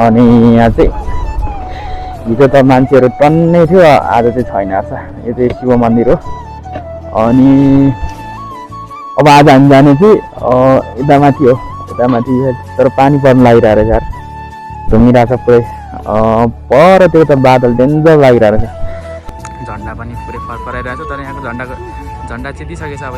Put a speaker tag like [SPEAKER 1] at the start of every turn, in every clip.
[SPEAKER 1] अनि यहाँ चाहिँ हिजो त मान्छेहरू टन्नै थियो, आज चाहिँ छैन रहेछ। यो चाहिँ शिव मन्दिर हो। अनि अब आज हामी जाने चाहिँ यता माथि हो, यता माथि, तर पानी पर्न लागिरहेको रहेछ यार, धुमिरहेको छ पुरै। पर त्यो त बादल डेन्जर लागिरहेको रहेछ। झन्डा पनि पुरै फरफराइरहेको छ, तर यहाँको झन्डा चितिसकेछ अब।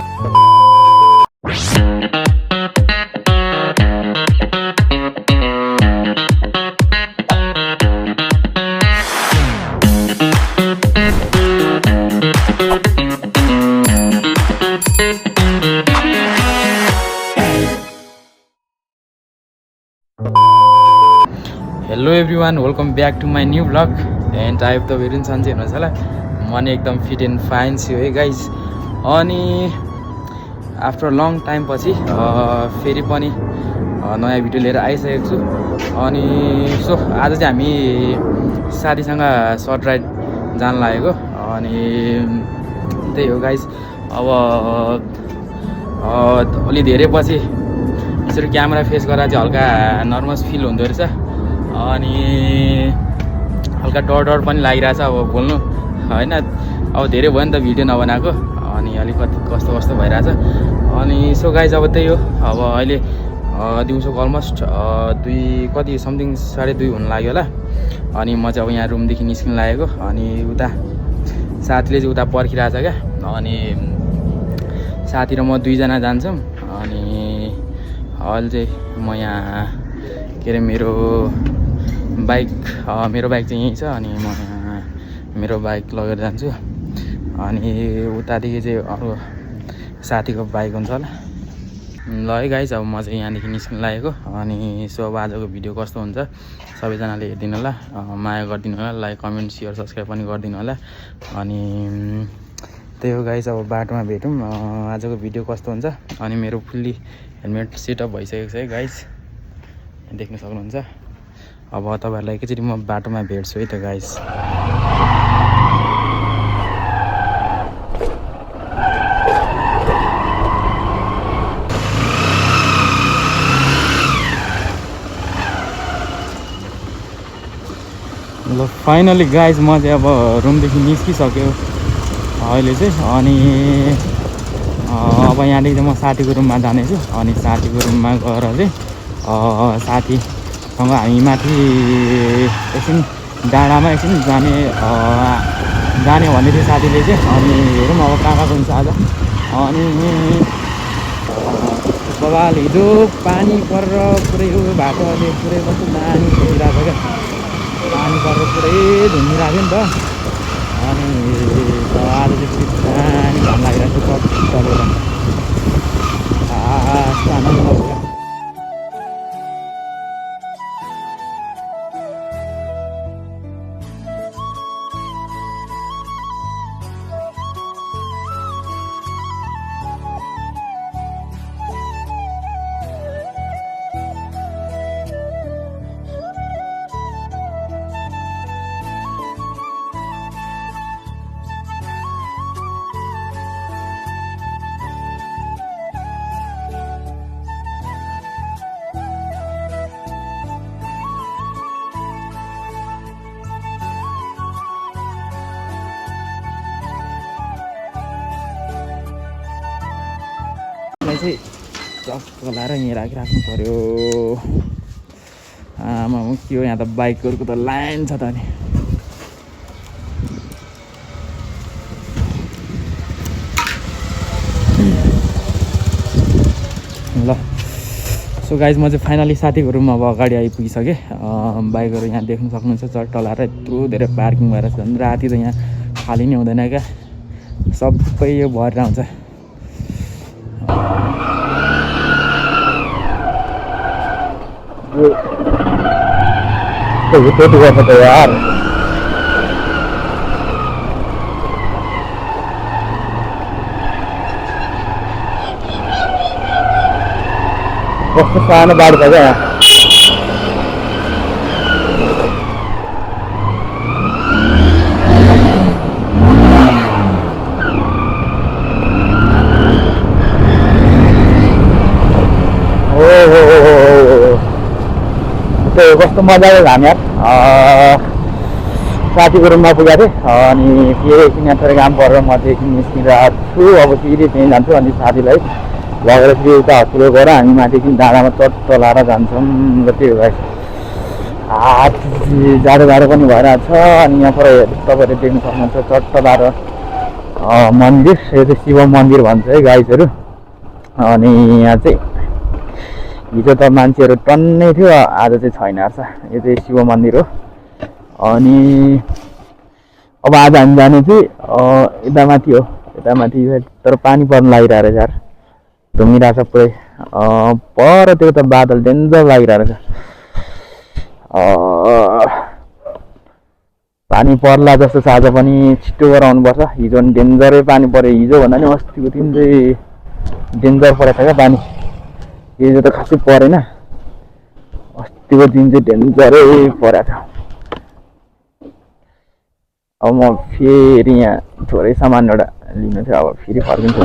[SPEAKER 1] Hello everyone, welcome back to my new blog and I hope तपाईँहरू पनि सन्चै हुनुहुन्छ होला। म नि एकदम फिट एन्ड फाइन छु है गाइज। अनि आफ्टर लङ टाइम पछि फेरि पनि नयाँ भिडियो लिएर आइसकेको छु। अनि सो आज चाहिँ हामी साथीसँग सर्ट राइड जान लागेको। अनि त्यही हो गाइज। अब अलि धेरै पछि यसरी क्यामेरा फेस गरेर चाहिँ हल्का नर्भस फिल हुँदो रहेछ। अनि हल्का डर पनि लागिरहेछ अब बोल्नु होइन। अब धेरै भयो नि त भिडियो नबनाएको, अनि अलिकति कस्तो कस्तो भइरहेछ। अनि सो गाइज अब त्यही हो। अब अहिले दिउँसोको अलमोस्ट 2 समथिङ 2:30 हुन लाग्यो होला। अनि म चाहिँ अब यहाँ रुमदेखि निस्किन लागेको। अनि उता साथीले चाहिँ उता पर्खिरहेछ क्या। अनि साथी र म 2 जना जान्छौँ। अनि अहिले चाहिँ म यहाँ के अरे मेरो बाइक चाहिँ यहीँ छ। अनि म मेरो बाइक लगेर जान्छु। अनि उतादेखि चाहिँ अरू साथीको बाइक हुन्छ होला। ल है गाइज, अब म चाहिँ यहाँदेखि निस्किन लागेको। अनि सो अब आजको भिडियो कस्तो हुन्छ सबैजनाले हेरिदिनु होला, माया गरिदिनु होला, लाइक कमेन्ट सेयर सब्सक्राइब पनि गरिदिनु होला। अनि त्यही हो गाइज, अब बाटोमा भेटौँ आजको भिडियो कस्तो हुन्छ। अनि मेरो फुल्ली हेलमेट सेटअप भइसकेको छ है गाइज, देख्न सक्नुहुन्छ। अब तपाईँहरूलाई एकैचोटि म बाटोमा भेट्छु है त गाइज। ल फाइनली गाइज म चाहिँ अब रुमदेखि निस्किसक्यो अहिले चाहिँ। अनि अब यहाँदेखि चाहिँ म साथीको रुममा जानेछु। अनि साथीको रुममा गएर चाहिँ साथीसँग हामी माथि एकछिन डाँडामा एकछिन जाने भन्दै थियो साथीले चाहिँ। अनि हेरौँ अब कहाँ कहाँ हुन्छ आज। अनि बबाल हिजो पानी परेर पुरै उयो भएको, अहिले पुरै कस्तो नानी खेलिरहेको छ क्या। पानी परेर पुरै धुमिरहेको थियो नि त। अनि आज चाहिँ पुरै नानी घाम लागिरहेको छ चलेर। आनन्द लाग्छ। चाहिँ चक्क लाएर यहीँ राखिराख्नु पऱ्यो। आमा के हो, यहाँ त बाइकहरूको त लाइन छ त। अनि ल सो गाइज म चाहिँ फाइनली साथीको रुममा अब अगाडि आइपुगिसकेँ। बाइकहरू यहाँ देख्नु सक्नुहुन्छ चट्ट लाएर यत्रो धेरै पार्किङ भएर झन् राति त यहाँ खाली नै हुँदैन क्या, सबै यो भरेर हुन्छ। यार कस्तो सानो बाटो छ क्या यहाँ।
[SPEAKER 2] कस्तो मजाको घाम यार। साथीको रुममा पुगेको थिएँ अनि फेरि एकछिन यहाँ थोरै काम परेर म चाहिँ एकछिन निस्किरहेको छु। अब फेरि त्यहीँ जान्छु अनि साथीलाई लगेर फेरि उता हस्पिटल गएर हामी माथि एकछिन डाँडामा चट्ट लाएर जान्छौँ। र त्यही भएर जाडो जाडो पनि भइरहेको छ। अनि यहाँ पर तपाईँहरूले देख्न सक्नुहुन्छ चट्ट लाएर मन्दिर, यो चाहिँ शिव मन्दिर भन्छ है गाइजहरू। अनि यहाँ चाहिँ हिजो त मान्छेहरू टन्नै थियो, आज चाहिँ छैन रहेछ। यो चाहिँ शिव मन्दिर हो। अनि अब आज हामी जाने चाहिँ यता माथि हो, यता माथि तर पानी पर्न लागिरहेको रहेछ यार, धुमिरहेको छ पुरै। पर त्यो त बादल डेन्जर लागिरहेको रहेछ। पानी पर्ला जस्तो छ आज पनि, छिटो गरेर आउनुपर्छ। हिजो पनि डेन्जरै पानी पऱ्यो, हिजो भन्दा नि अस्तिको दिन चाहिँ डेन्जर परेको छ क्या पानी। हिजो त खासै परेन, अस्तिको दिन चाहिँ डेन्जरै परेको छ। अब म फेरि यहाँ थोरै सामान एउटा लिनु थियो, अब फेरि फर्किन्छु।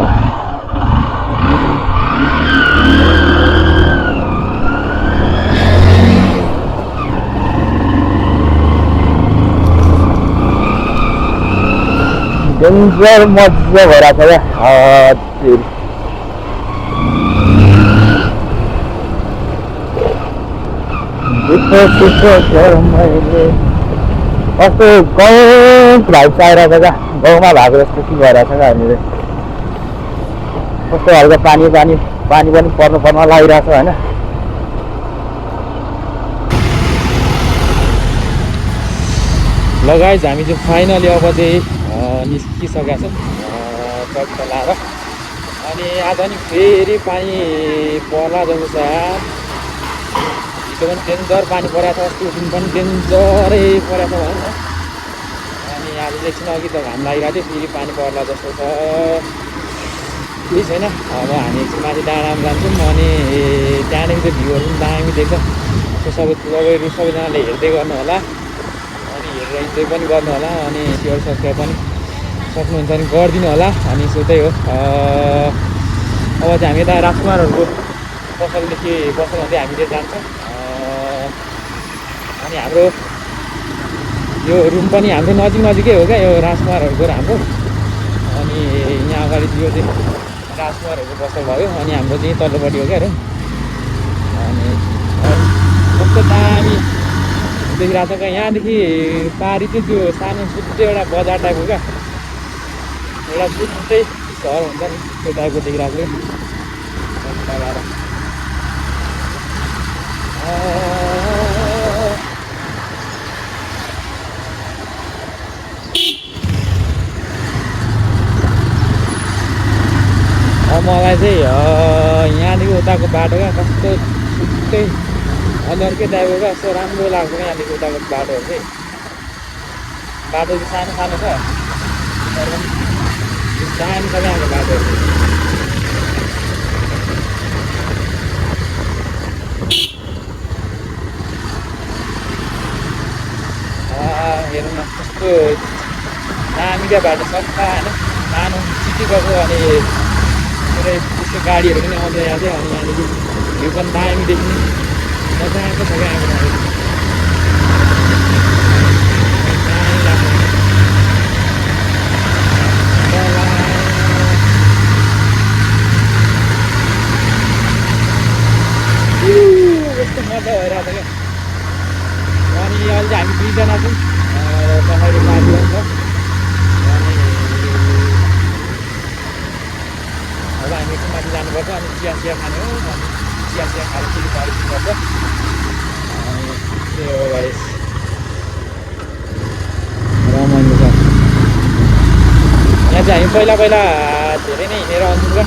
[SPEAKER 2] डेन्जर मजा भइरहेको छ क्या। कस्तो गाउँ भाइब आइरहेको छ क्या, गाउँमा भएको जस्तो के भइरहेको छ क्या हामीले। कस्तो हल्का पानी पानी पानी पनि पर्न लागिरहेको छ होइन।
[SPEAKER 1] ल गाइज हामी चाहिँ फाइनली अब चाहिँ निस्किसकेका छौँ चट्ट लाएर। अनि आज नि फेरि पानी पर्ला जस्तो छ। हिजो पनि डेन्जर पानी परेको छ, अस्तिको दिन पनि डेन्जरै परेको छ भनौँ न। अनि आज चाहिँ एकछिन अघि त घाम लागिरहेको थियो, फेरि पानी पर्ला जस्तो छ। केही छैन, अब हामी एकछिन माथि डाँडामा जान्छौँ। अनि त्यहाँदेखि चाहिँ भ्यूहरू पनि दामी देख्छ। त्यो सबैजनाले हेर्दै गर्नु होला, अनि हेरेर इन्जोय पनि गर्नु होला। अनि सेयर सब्सक्राइब पनि सक्नुहुन्छ भने गरिदिनु होला। अनि सो त्यही हो। अब चाहिँ हामी यता राजकुमारहरूको पसलदेखि पसलमा चाहिँ हामी चाहिँ जान्छौँ। अनि हाम्रो यो रुम पनि हाम्रो नजिकै हो क्या, यो राजकुमारहरूको हाम्रो। अनि यहाँ अगाडि यो चाहिँ राजकुमारहरूको पसल भयो। अनि हाम्रो चाहिँ तल्लोपट्टि हो क्या रुम। अनि कस्तो दामी देखिरहेको छ क्या। यहाँदेखि पारी चाहिँ त्यो सानो छुट्टै एउटा बजार टाइपको क्या, एउटा छुट्टै सहर हुन्छ नि त्यो टाइपको देखिरहेको छ। मलाई चाहिँ यहाँदेखि उताको बाटो क्या कस्तो छुट्टै अर्कै टाइपको क्या, यस्तो राम्रो लाग्छ क्या। यहाँदेखि उताको बाटोहरू चाहिँ, बाटो चाहिँ सानो सानो छ तर दामी छ क्या यहाँको बाटोहरू। हेर्नु न कस्तो दामी क्या बाटो, सफा होइन, सानो चिटिएको। अनि पुरै त्यस्तो गाडीहरू पनि आउँछ यहाँ चाहिँ। अनि यहाँदेखि भ्यू पनि दामी देख्ने मजाको छ क्या यहाँको बाटो। दामी लाग्छ कस्तो मजा भइरहेको छ क्या। अनि अहिले चाहिँ हामी दुईजना छौँ, पछाडि माथि हुन्छ। अनि अब हामी एकछिन माथि जानुपर्छ। अनि चिया खाने हो, अनि चिया खाएर फेरि फर्किनुपर्छ। अनि त्यही हो गाइस, रमाइलो छ। यहाँ चाहिँ हामी पहिला धेरै नै हिँडेर आउँछौँ क्या,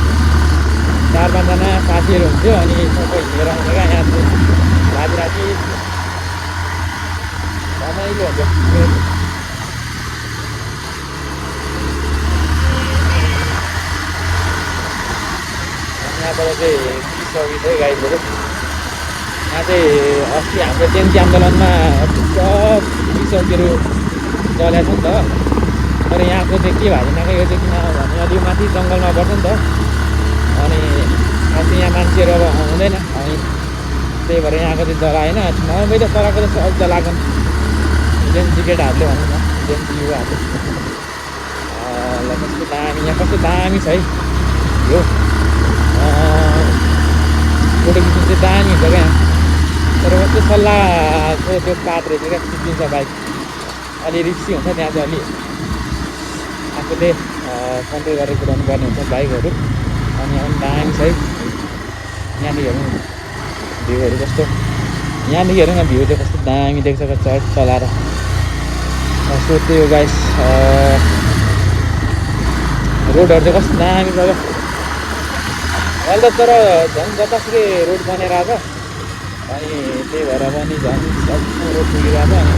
[SPEAKER 1] 4-5जना साथीहरू हुन्थ्यो। अनि सबै हिँडेर आउँछ क्या। यहाँ चाहिँ राति रमाइलो हुन्छ। यहाँबाट चाहिँ पुगिसकेको छ गाइजहरू। यहाँ चाहिँ अस्ति हाम्रो जयन्ती आन्दोलनमा पुगिसकेहरू चलेको छ नि त। तर यहाँको चाहिँ के भएको छैन क्या, यो चाहिँ किनभने अलिक माथि जङ्गलमा पर्छ नि त। अनि खासै यहाँ मान्छेहरू अब आउँदैन। अनि त्यही भएर यहाँको चाहिँ जग्गा होइन नर्मै त चलाएको त सब जलाएको जेन्जी केटाहरूले भनौँ न जेन्जी युवाहरूले ल कस्तो दामी यहाँ कस्तो दामी छ है यो फोटो खिच्नु चाहिँ दामी हुन्छ क्या तर कस्तो सल्लाहको त्यो पात रहेछ क्या चिप्लिन्छ बाइक अलि रिक्सी हुन्छ त्यहाँ चाहिँ अलि आफूले कन्ट्रोल गरेर कुदाउनु पर्ने हुन्छ बाइकहरू अनि यहाँ पनि दामी छ है यहाँदेखि हेर्नु भ्यूहरू कस्तो यहाँदेखि हेर्नु न भ्यू चाहिँ कस्तो दामी देख्छ चर्च चलाएर सो त्यही हो गाइस रोडहरू चाहिँ कस्तो दामी छ अहिले त तर झन् जतासुकै रोड बनेर आएको अनि त्यही भएर पनि झन् सब रोड पुगिरहेको अनि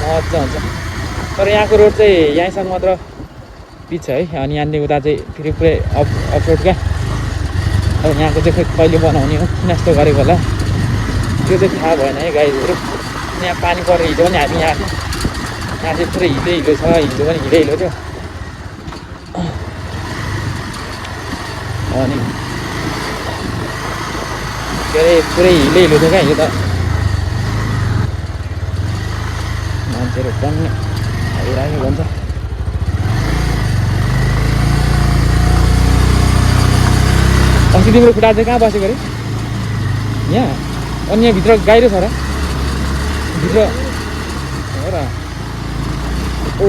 [SPEAKER 1] मजा हुन्छ तर यहाँको रोड चाहिँ यहीँसम्म मात्र पिच छ है अनि यहाँदेखि उता चाहिँ फेरि पुरै अफरोड क्या अब यहाँको चाहिँ खोइ कहिले बनाउने हो किन यस्तो गरेको होला त्यो चाहिँ थाहा भएन है गाइजहरू यहाँ पानी परेर हिजो पनि हामी यहाँ चाहिँ पुरै हिलो छ हिजो पनि हिलो थियो अनि के अरे पुरै हिलो थियो क्या हिजो त मान्छेहरू टन्ने आइरहेको भन्छ अस्ति तिम्रो खुट्टा चाहिँ कहाँ बसेको अरे यहाँ अनि यहाँभित्र गाइरो छ र भित्र हो र ओ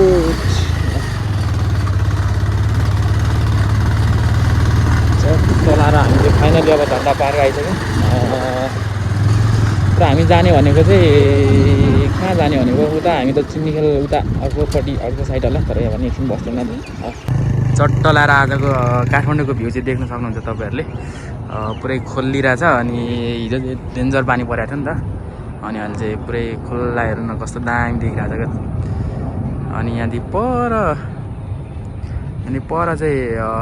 [SPEAKER 1] चलाएर हामी चाहिँ फाइनली अब झन्डा पार्क आइसक्यौँ र हामी जाने भनेको चाहिँ कहाँ जाने भनेको उता हामी त चिम्नीखेल उता अर्कोपट्टि अर्को साइड होला तर यहाँ भने एकछिन बस्दैन चट्ट लाएर आजको काठमाडौँको भ्यू चाहिँ देख्न सक्नुहुन्छ तपाईँहरूले पुरै खोलिरहेछ अनि हिजो चाहिँ डेन्जर पानी परेको थियो नि त अनि अहिले चाहिँ पुरै खोला हेर्नु न कस्तो दामी देखिरहेछ क्या अनि यहाँदेखि पर चाहिँ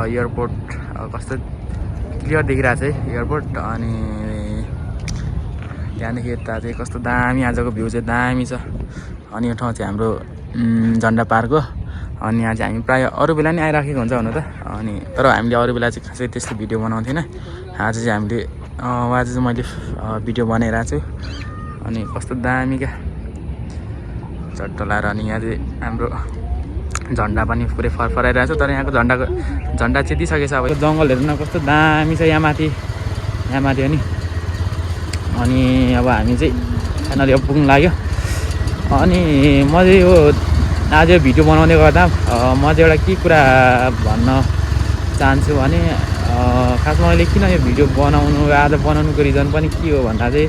[SPEAKER 1] एयरपोर्ट कस्तो क्लियर देखिरहेछ है एयरपोर्ट अनि त्यहाँदेखि यता चाहिँ कस्तो दामी आजको भ्यू चाहिँ दामी छ अनि यो ठाउँ चाहिँ हाम्रो झन्डा पार्क हो अनि यहाँ चाहिँ हामी प्रायः अरू बेला नि आइराखेको हुन्छ हुन त अनि तर हामीले अरू बेला चाहिँ खासै त्यस्तो भिडियो बनाउँथेन आज चाहिँ हामीले आज चाहिँ मैले भिडियो बनाइरहेको छु अनि कस्तो दामी क्या चट्ट लाएर अनि यहाँ चाहिँ हाम्रो झन्डा पनि पुरै फरफराइरहेको छ तर यहाँको झन्डा चेतिसकेछ अब जङ्गलहरू न कस्तो दामी छ यहाँ माथि अनि अब हामी चाहिँ फाइनली अब पुग्नु लाग्यो अनि म चाहिँ यो आज यो भिडियो बनाउँदै गर्दा म चाहिँ एउटा के कुरा भन्न चाहन्छु भने खासमा मैले किन यो भिडियो आज बनाउनुको रिजन पनि के हो भन्दा चाहिँ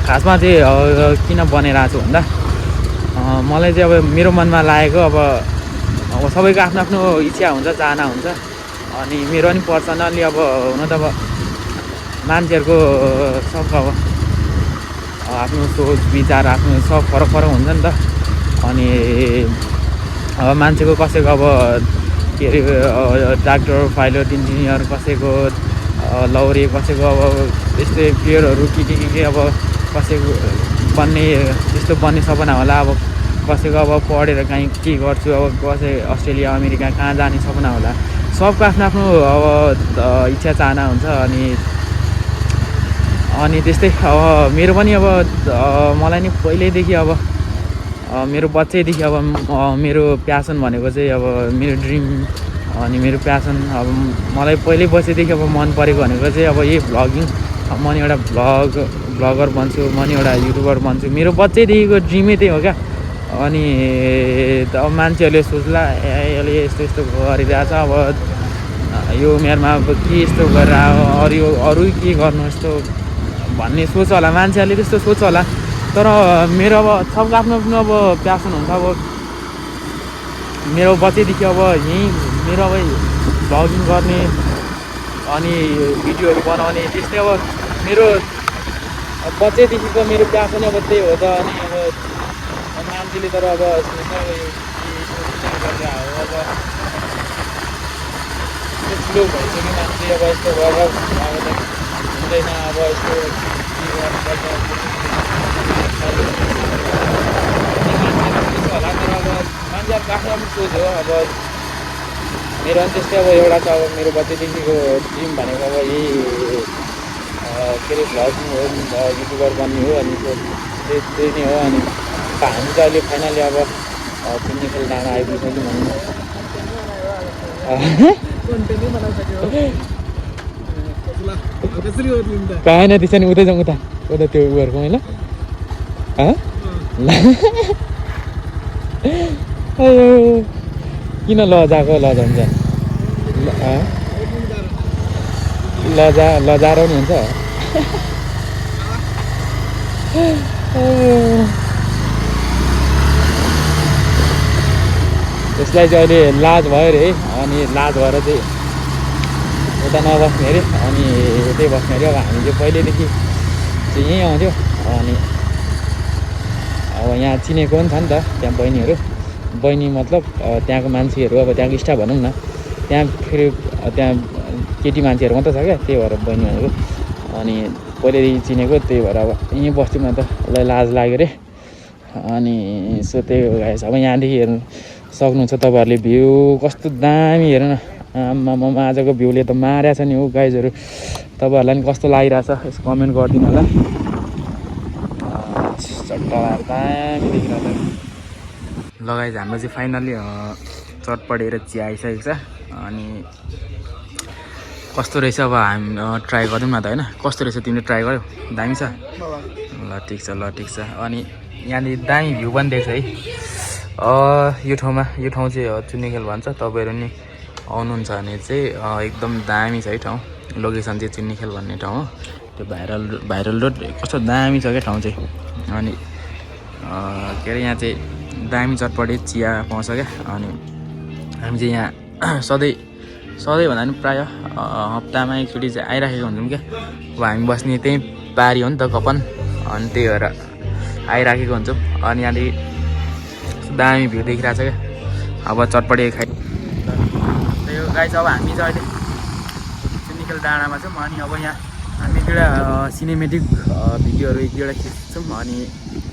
[SPEAKER 1] खासमा चाहिँ किन बनाइरहेको छु भन्दा मलाई चाहिँ अब मेरो मनमा लागेको अब सबैको आफ्नो आफ्नो इच्छा हुन्छ चाहना हुन्छ अनि मेरो पनि पर्सनल्ली अब हुन त अब मान्छेहरूको सब अब आफ्नो सोच विचार आफ्नो सब फरक हुन्छ नि त अनि अब मान्छेको कसैको अब के अरे डाक्टर पाइलट इन्जिनियर कसैको लौरे कसैको अब यस्तै प्लेयरहरू के अब कसैको त्यस्तो बन्ने सपना होला अब कसैको अब पढेर कहीँ के गर्छु अब कसै अस्ट्रेलिया अमेरिका कहाँ जाने सपना होला सबको आफ्नो आफ्नो अब इच्छा चाहना हुन्छ अनि त्यस्तै अब मेरो पनि अब मलाई नि पहिल्यैदेखि अब मेरो बच्चैदेखि अब मेरो प्यासन भनेको चाहिँ अब मेरो ड्रिम अनि मेरो प्यासन अब मलाई पहिल्यै बसेदेखि अब मन परेको भनेको चाहिँ अब यही भ्लगिङ म नि एउटा भ्लगर बन्छु म नि एउटा युट्युबर बन्छु मेरो बच्चैदेखिको ड्रिमै त्यही हो क्या अनि अब मान्छेहरूले सोच्ला यसले यस्तो गरिरहेछ अब यो उमेरमा अब के यस्तो गरेर अरू के गर्नु यस्तो भन्ने सोच होला मान्छेहरूले त्यस्तो सोच होला तर मेरो अब सबको आफ्नो आफ्नो अब प्यासन हुन्छ अब मेरो बच्चैदेखि अब यहीँ मेरो अब भ्लगिङ गर्ने अनि भिडियोहरू बनाउने त्यस्तै अब मेरो बच्चैदेखिको मेरो प्यासन अब त्यही हो त अनि अब मान्छेले तर अब अब ठुलो भइसक्यो मान्छे अब यस्तो गरेर हुँदैन अब यस्तो के गर्नुपर्छ मान्छे अब आफ्नो आफ्नो सोच हो। अब मेरो पनि त्यस्तै अब एउटा छ अब मेरो बच्चैदेखिको ड्रिम भनेको अब यही के अरे भ्लगिङ हो, युट्युबर बन्ने हो। अनि त्यही नै हो। अनि हामी चाहिँ अहिले फाइनली अब चुन्ने खेल डाँडा आइपुगिसक्यौँ भनौँ न। कहाँ न त्यसरी उतै जाउँ उता उता त्यो उयोहरूको होइन किन लजाएको लजाउँछ लजाएर पनि हुन्छ। त्यसलाई चाहिँ अहिले लाज भयो अरे है। अनि लाज भएर चाहिँ उता नबस्ने अरे अनि उतै बस्ने अरे। अब हामी चाहिँ पहिल्यैदेखि चाहिँ यहीँ आउँथ्यो। अनि अब यहाँ चिनेको पनि छ नि त त्यहाँ बहिनी मतलब त्यहाँको मान्छेहरू अब त्यहाँको स्टाफ भनौँ न। त्यहाँ फेरि त्यहाँ केटी मान्छेहरू मात्रै छ क्या, त्यही भएर बहिनी भनेको। अनि पहिल्यैदेखि चिनेको, त्यही भएर अब यहीँ बस्थ्यौँ न त उसलाई लाज लाग्यो अरे। अनि सो त्यही हो गाइस। अब यहाँदेखि हेर्नु सक्नुहुन्छ तपाईँहरूले भ्यू कस्तो दामी हेर्नु न। आम्मामा आजको भ्यूले त मारेको छ नि हो गाइजहरू। तपाईँहरूलाई नि कस्तो लागिरहेछ यसो कमेन्ट गरिदिनु होला। चट्टाहरू दामी देखिरहेको छ। ल गाइज हाम्रो चाहिँ फाइनल्ली चटपटेर चिया आइसकेको छ। अनि कस्तो रहेछ अब हामी ट्राई गरौँ न त होइन। कस्तो रहेछ तिमीले ट्राई गर्यौ? दामी छ? ल ठिक छ अनि यहाँनिर दामी भ्यू पनि देख्छ है। यो ठाउँ चाहिँ चुन्नेखेल भन्छ। तपाईँहरू नि आउनुहुन्छ भने चाहिँ एकदम दामी छ है ठाउँ। लोकेसन चाहिँ चुन्नेखेल भन्ने ठाउँ हो। त्यो भाइरल रोड कस्तो दामी छ क्या ठाउँ चाहिँ। अनि के अरे यहाँ चाहिँ दामी चटपटे चिया पाउँछ क्या। अनि हामी चाहिँ यहाँ सधैँ भन्दा पनि प्रायः हप्तामा एकचोटि चाहिँ आइराखेको हुन्छौँ क्या। अब हामी बस्ने त्यहीँ पारी हो नि त कपन। अनि त्यही भएर आइराखेको हुन्छौँ। अनि यहाँदेखि दामी भ्यू देखिरहेको छ क्या। अब चटपटे खाइ त्यही हो गाइस। अब हामी चाहिँ अहिले चुन्नेखेल डाँडामा छौँ। अनि अब यहाँ हामी एउटा सिनेमेटिक भिडियोहरू एक दुईवटा खिच्छौँ। अनि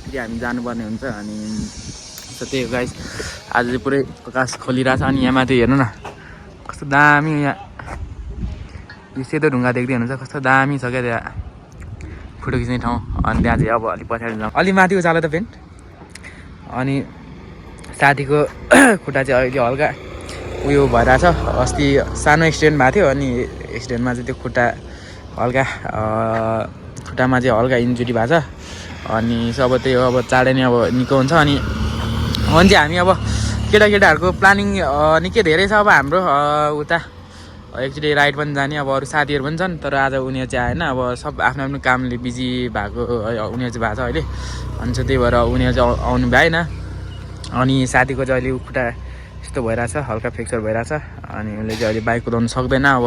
[SPEAKER 1] फेरि हामी जानुपर्ने हुन्छ। अनि त्यही हो गाइस। आज चाहिँ पुरै प्रकाश खोलिरहेछ। अनि यहाँ माथि हेर्नु न कस्तो दामी। यहाँ यो सेतो ढुङ्गा देख्दै हुनुहुन्छ कस्तो दामी छ क्या त्यहाँ फोटो खिच्ने ठाउँ। अनि त्यहाँ चाहिँ अब अलिक पछाडि जाउँ, अलि माथि उचालो त पेन्ट। अनि साथीको खुट्टा चाहिँ अहिले हल्का उयो भइरहेछ। अस्ति सानो एक्सिडेन्ट भएको थियो। अनि एक्सिडेन्टमा चाहिँ त्यो खुट्टामा चाहिँ हल्का इन्जुरी भएको छ। अनि अब त्यही हो, अब चाँडै नै अब निको हुन्छ। अनि चाहिँ हामी अब केटाकेटाहरूको प्लानिङ निकै धेरै छ। अब हाम्रो उता एकचोटि राइड पनि जाने। अब अरू साथीहरू पनि छन् तर आज उनीहरू चाहिँ आएन। अब सब आफ्नो आफ्नो कामले बिजी भएको उनीहरू चाहिँ भएको छ अहिले। अनि चाहिँ त्यही भएर उनीहरू चाहिँ आउनु भएन। अनि साथीको चाहिँ अहिले खुट्टा यस्तो भइरहेछ, हल्का फ्र्याक्चर भइरहेछ। अनि उसले चाहिँ अहिले बाइक कुदाउनु सक्दैन। अब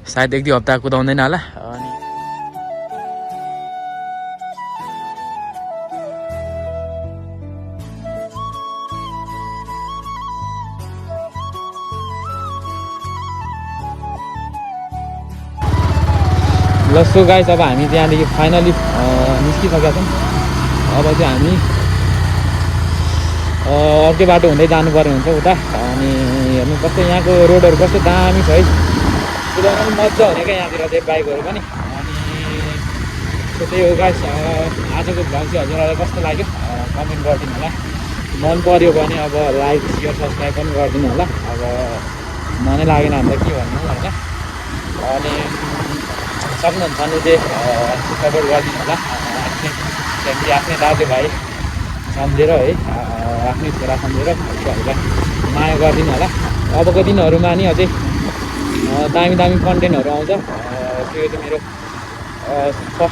[SPEAKER 1] सायद एक दुई हप्ता कुदाउँदैन होला। अनि ल सो गाइस अब हामी त्यहाँदेखि फाइनली निस्किसकेका छौँ। अब चाहिँ हामी अर्कै बाटो हुँदै जानुपर्ने हुन्छ उता। अनि हेर्नु कस्तो यहाँको रोडहरू कस्तो दामी छ है। कुदाउनु पनि मजा हुने क्या यहाँतिर चाहिँ बाइकहरू पनि। अनि त्यही हो गाइस। आजको भ्लग चाहिँ हजुरहरूलाई कस्तो लाग्यो कमेन्ट गरिदिनु होला। मन पऱ्यो भने अब लाइक सेयर सब्सक्राइब पनि गरिदिनु होला। अब मनै लागेन भने त के भन्नु होइन। अनि सक्नुहुन्छ भने चाहिँ सपोर्ट गरिदिनु होला। आफ्नै दाजुभाइ सम्झेर है, आफ्नै छोरा सम्झेर उनीहरूलाई माया गरिदिनु होला। अबको दिनहरूमा नि अझै दामी कन्टेन्टहरू आउँछ। त्यो चाहिँ मेरो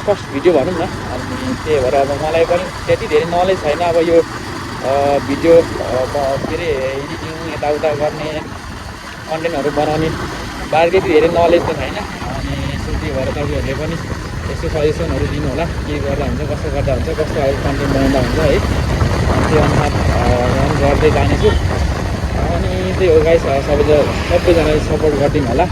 [SPEAKER 1] फर्स्ट भिडियो भनौँ न। अनि त्यही भएर अब मलाई पनि त्यति धेरै नलेज छैन अब यो भिडियो के अरे एडिटिङ यताउता गर्ने कन्टेन्टहरू बनाउने बारे त्यति धेरै नलेज त छैन। अनि त्यही भएर तपाईँहरूले पनि यस्तो सजेसनहरू दिनु होला के गर्दा हुन्छ, कसो गर्दा हुन्छ, कस्तो कन्टेन्ट बनाउँदा हुन्छ है। त्यो अनुसार गर्दै जानेछु। अनि त्यही हो गाइस, सबैजनाले सपोर्ट गरिदिनु होला।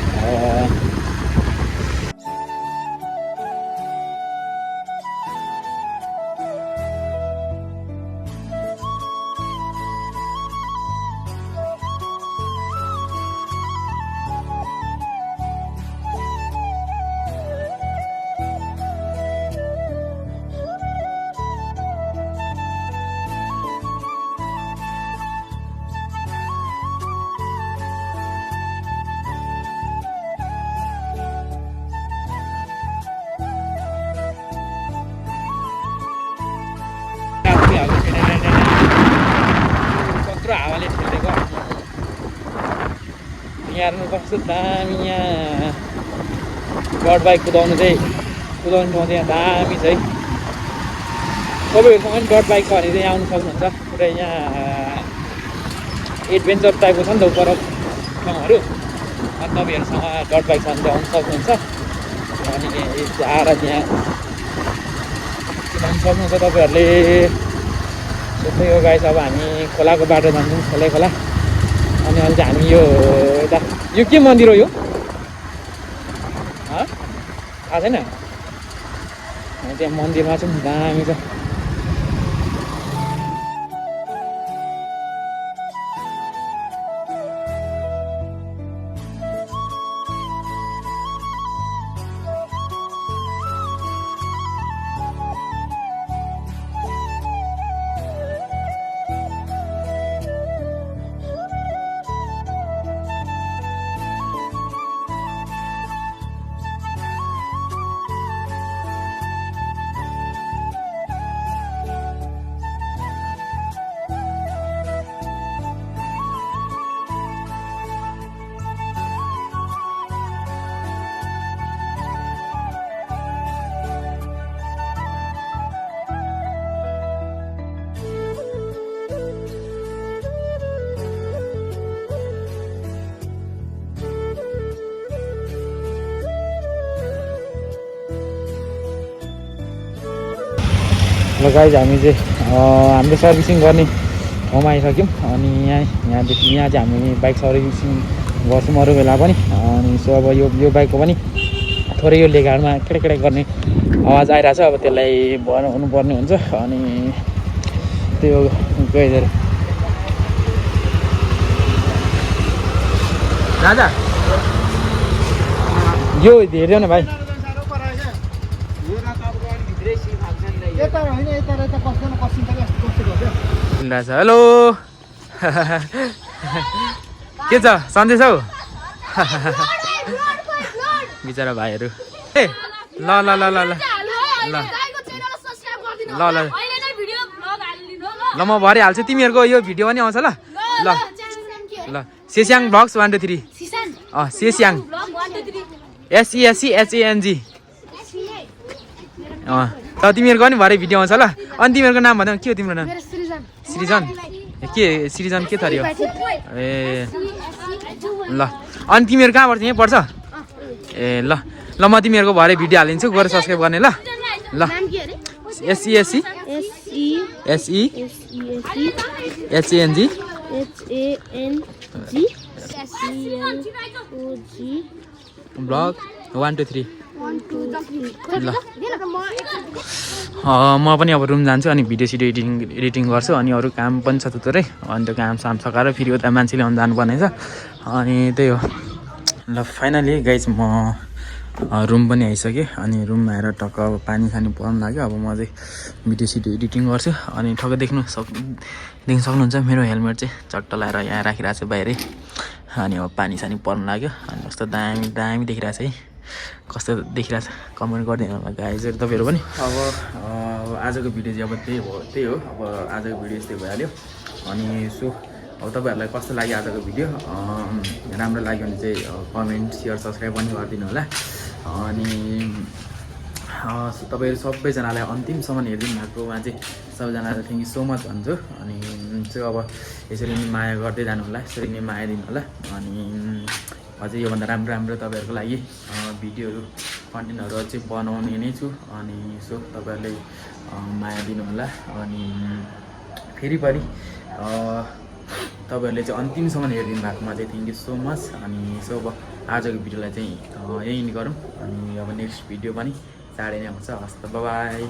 [SPEAKER 1] अनि हेर्नु कस्तो दामी यहाँ डट बाइक कुदाउनु ठाउँ चाहिँ यहाँ दामी छ है। तपाईँहरूसँग पनि डट बाइक छ भने चाहिँ आउनु सक्नुहुन्छ। पुरै यहाँ एडभेन्चर टाइपको छ नि त पर ठाउँहरू, अनि तपाईँहरूसँग डट बाइक छ भने चाहिँ आउनु सक्नुहुन्छ। अनि आएर त्यहाँ कुदाउनु सक्नुहुन्छ तपाईँहरूले। त्यस्तै हो गाइस, अब हामी खोलाको बाटो जान्छौँ, खोला। अनि अहिले चाहिँ हामी यो यता यो के मन्दिर हो यो थाहा छैन। त्यहाँ मन्दिरमा चाहिँ दामी छ। ल गाइज, हामी चाहिँ हाम्रो सर्भिसिङ गर्ने ठाउँमा आइसक्यौँ। अनि यहाँदेखि यहाँ चाहिँ हामी बाइक सर्भिसिङ गर्छौँ अरू बेला पनि। अनि सो अब यो बाइकको पनि थोरै यो लेगाडमा केडे गर्ने आवाज आइरहेछ। अब त्यसलाई हुनुपर्ने हुन्छ। अनि त्यो गएर राजा यो हेऱ्यो न भाइ। हेलो के छ सन्देश हौ बिचरा भाइहरू। ए ल ल ल ल ल ल ल ल म भरे हाल्छु। तिमीहरूको यो भिडियो पनि आउँछ ल ल ल। सेस्याङ ब्लग्स 1 2 3 सेस्याङ SESCHANG त तिमीहरूको पनि भरे भिडियो आउँछ ल। अनि तिमीहरूको नाम भन्दा के हो तिम्रो नाम? सृजन। के सृजन के थरी हो? ए ल। अनि तिमीहरू कहाँबाट यहीँ पढ्छ? ए ल ल, म तिमीहरूको भरे भिडियो हालिदिन्छु, गएर सब्सक्राइब गर्ने ल ल। SESCHANG ब्लग 1 2 3 ल। म पनि अब रुम जान्छु अनि भिडियो एडिटिङ गर्छु। अनि अरू काम पनि छ थुप्रै। अनि त्यो काम सकाएर फेरि उता मान्छे ल्याउनु जानुपर्ने छ। अनि त्यही हो ल। फाइनली गाइज म रुम पनि आइसकेँ। अनि रुममा आएर टक्क अब पानी पर्नु लाग्यो। अब म चाहिँ भिडियो एडिटिङ गर्छु। अनि ठक्क देख्नु सक्नुहुन्छ मेरो हेलमेट चाहिँ चट्ट लगाएर यहाँ राखिरहेको छु बाहिरै। अनि अब पानी पर्नु लाग्यो। अनि कस्तो दामी देखिरहेछ है। कस्तो देखिरहेछ कमेन्ट गरिदिनु होला गाइजहरू तपाईँहरू पनि। अब आजको भिडियो चाहिँ अब त्यही हो। अब आजको भिडियो यस्तै भइहाल्यो। अनि सो अब तपाईँहरूलाई कस्तो लाग्यो आजको भिडियो? राम्रो लाग्यो भने चाहिँ कमेन्ट सेयर सब्सक्राइब पनि गरिदिनु होला। अनि तपाईँहरू सबैजनालाई अन्तिमसम्म हेरिदिनु भएकोमा चाहिँ सबैजनालाई थ्याङ्क यू सो मच भन्छु। अनि चाहिँ अब यसरी नै माया गर्दै जानु होला, यसरी नै माया दिनु होला। अनि अझै योभन्दा राम्रो तपाईँहरूको लागि भिडियोहरू कन्टेन्टहरू अझै बनाउने नै छु। अनि सो तपाईँहरूले माया दिनु होला। अनि फेरि पनि तपाईँहरूले चाहिँ अन्तिमसम्म हेरिदिनु भएकोमा चाहिँ थ्याङ्क यू सो मच। अनि सो अब आजको भिडियोलाई चाहिँ यहीँ गरौँ। अनि अब नेक्स्ट भिडियो पनि चाँडै नै आउँछ। हस् त, बाई।